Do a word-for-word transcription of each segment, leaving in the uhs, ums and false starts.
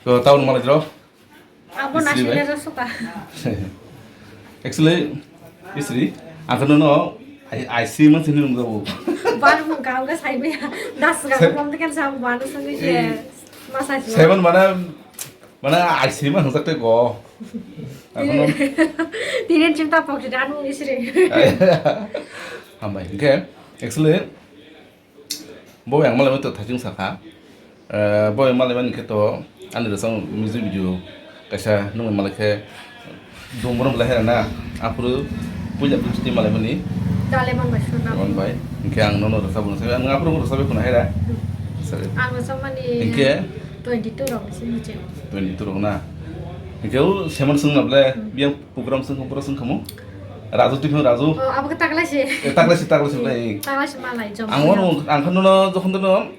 To, taun malai jero. Abo Isri bai. Nasile ro suka. Actually, Isri, ang khe nono I, I C man sini nung jago. Bar mung kaham khe sai maya. Das ga Se- bom tekan sa bar sung Eh, ye. Masa sih. Seven mana, mana I C man hangsak te go. Ang khe no- Tini cinta pok sih anu Isri. Hambai. Oke, actually, Bo yang malai to thachung sakha. Eh, bo yang malai mani khe to ani rwchapmung music video kaisa nung malai khe dongbono belai hera na. Aphuru puila first time malai mani. Dale man bai suna. Man bai. Hingke ang nono rwchapmung sai. Ang aphuru rwchapmung hera. Sorry. Ang rwchapmani Hingke? Twenty two rok ni simi je. Twenty two rok na. Hingke o seman sung na ble Hmm. biyang program sung pura sung kamo. Raju tiphun Raju. Oh, abo khe taklai se. Eh, taklai se, taklai se, taklai. Taklai se malai jom. Ang wano, ang khe nono jokhon dono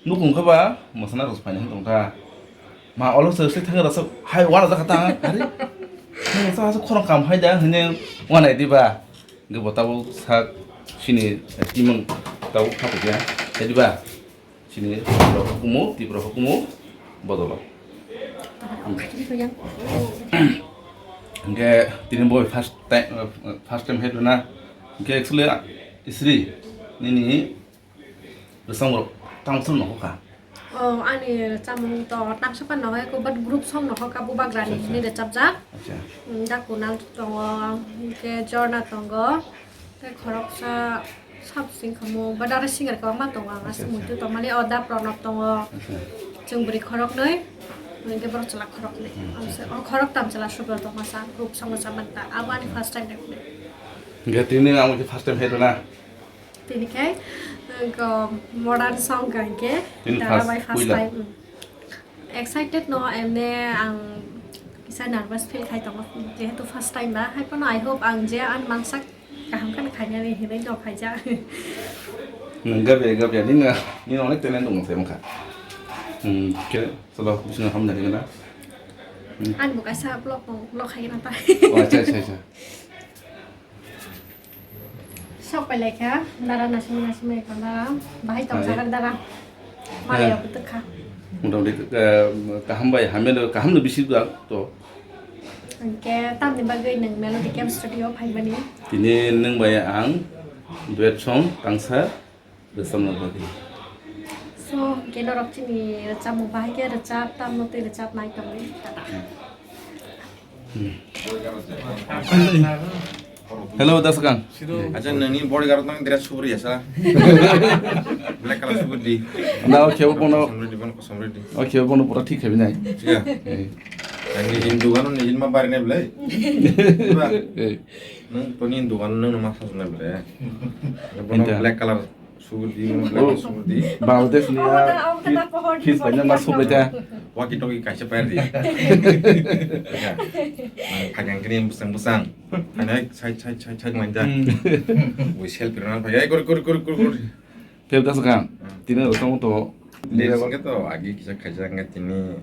nukung khe ba, mwsana rwchapmani hwn tong kha. Ma, olo se se thang rasa, hai, wana jakha ta, hari. Nung sa sa khorang kam hai da, hine wana di ba. Ge bo tabuk sak sini timang tabuk khapu ya. Hai di ba. Sini Tripura hukumu, Tripura hukumu bodolo. Hingke tini bo first time, first time head na. Hingke actually Isri nini rwchapmung rok tamo song nohor kha. Oh, ani rwchapmung to tamsa pa nohor ko, but group song nohor kha, Bubagrani Acha, acha. Ni rwchapjak. Acha. Mm, da Kunal tongo, hingke Jorna tongo, tei khoroksa sab sing khamu, but aro singer kwbangma tongo, ang Acha, aswk acha. Muitu tongmani, o da Pranab tongo, Acha. Chwng bwrwi khoroknwi, hingke borok chwla khoroknwi. Hmm, Ang acha. Se, o khoroktam chwla Subra tongma sa, group song rwchapmani ta, abo ani first time rwkhnai. Hingke tini ang first time head na. Tini khe, uh, modern song kha hingke, Tini dara first, bai first puila. Time, mm. Excited no, emne ang kisa nervous feel khai tongo, jehetu first time ba, hai phano I hope ang je ang mansak kaham khe khainani hinwi no khaijak. Nung gabe, gabe, nini, nini onek talent dong se mokha. Hmm, ke, solo, bisingo hamjani gana. Hmm. Ang bo kaisa vlog, vlog khai gana ta. Oh, acha, acha, acha. Sok pai lai kha, dara naisingma naisingma ekha dara, bahai tong Hai. Sakar dara. Malai Hai. Rok bwtwk kha. Mota moti, eh, kaham bai, hamya no, kaham no bisi dwak to. Hingke tamni bagwi nwng Melody Camp Studio phaimani? Tini nwng bai ang duet song tangsa rwchapna bagwi. So, hingke norok chini rwchapmung bahai khe rwchap, tamno tei rwchap nai tongwi. Tata. Hello, Dasakang. Acha, nini bodyguard nang dress subri asa. Black color subri di. Na, o khebo bono, Kosom ready, bono kosom ready. O khebo bono pura thik khabi nai. Iya. Eh. Nini dugan, nini ma bari nai belai. Pura. Eh. Nung to nini dugan, nung ma khas nai belai. Bono Enta. Black color. Sugudi, Oh. Sugudi. Bangladesh ni Omo ya, ta, omo ta, ki-, na pohor, kis pohor, banyak masuk pohor. Baca. Walkie talkie kaisa pair di. Ya. Kanyang kini busang busang. Kanyang side side side side manja. Hmm. Woi selfie rana pakai. Kori kori kori kori kori. Kau dah sekarang. Hmm. Tina datang tu. Dia sengke tu agi kisa kaisa ngat ini.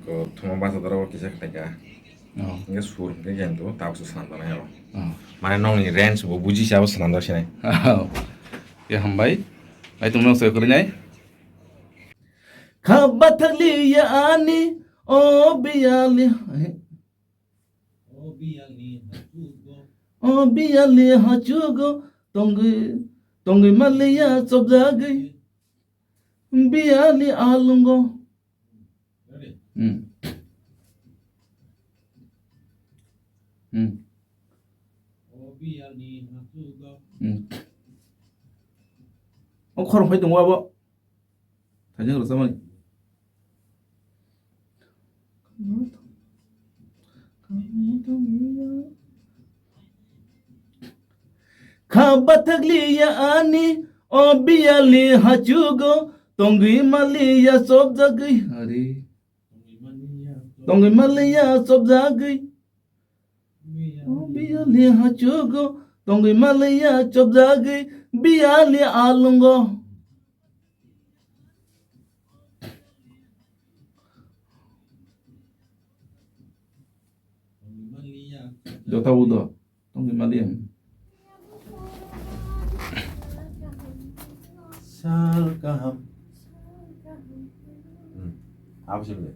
Ko thuma bahasa dara kisa kaisa. Oh. Hingke sur hingke yen to, tabuk se swnamjaknai abo. Oh. Mane nokni range bo buji se abo swnamjak sinai. Oh. Ya hambai. Ai tongmung se kwrwinai. Kha bathakliya ani o biyali. O biyali hachugo tongwi, tongwi maliya chopjagwi. Biyali alungo. Hmm. Hmm. Hmm. O khorang phai tongo abo. Thaijak rwchapmani. Kha bathakliya ani o biyali hachugo tongwi maliya chopjagwi. Ari. Tongwi maliya chopjagwi. O biyali hachugo tongwi maliya chopjagwi biyali alungo. Jota udo. Tongwi maliya. Sal kaham. Hmm. Abo simi de.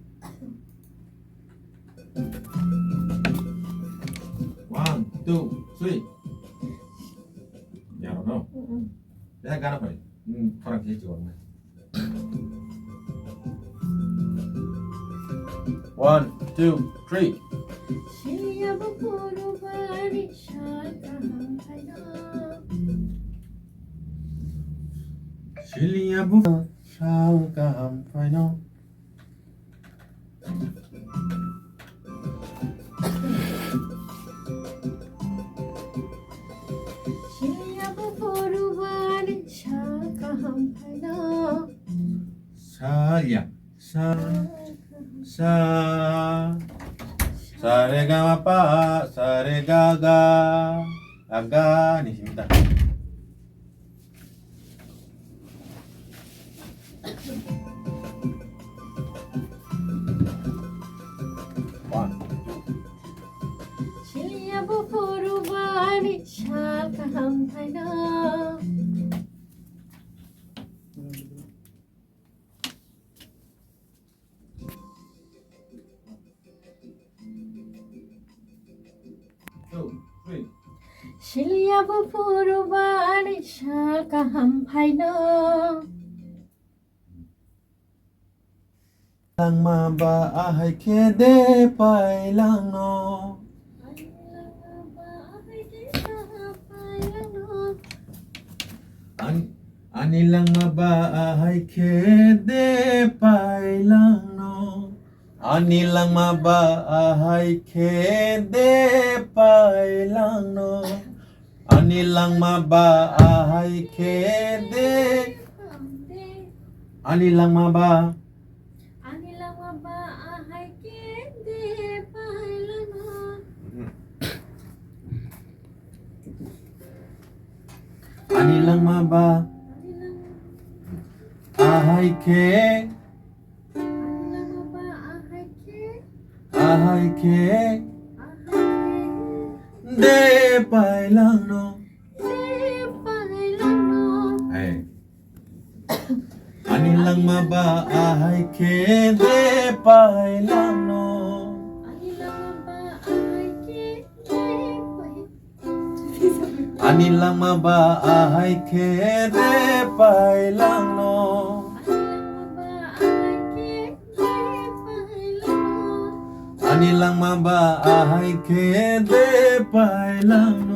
One, two, three. Ya, no? Mm-mm. Ya, gana pai. Hmm, khorang khe chuwak na. One, two, three. Siliya bo phuru bani sal kaham phaino. Siliya bo sal kaham phaino. Siliya bo phuru bani sal kaham phaino. Saliya, sa, sa, sa re ga ma pa, sa re ga ga, ga ga ni simi ta. One, two. Siliya bo phuru bani sal kaham phaino. Two, three. Siliya bo phuru bani sal kaham phaino. Langma ba ahai khe de pailangno. An-, ani langma ba ahai khe de pailangno. Ani langma ba ahai khe de pailangno. Ani langma ba ahai khe de. Ani langma ba. Ani langma ba ahai khe de pailangno. Ani langma ba ahai khe. Ahai khe. De pailangno. Hey. Ani langma ba ahai khe de pailangno. Ani langma ba ahai khe de pailangno. Ani langma ba ahai khe de pailangno.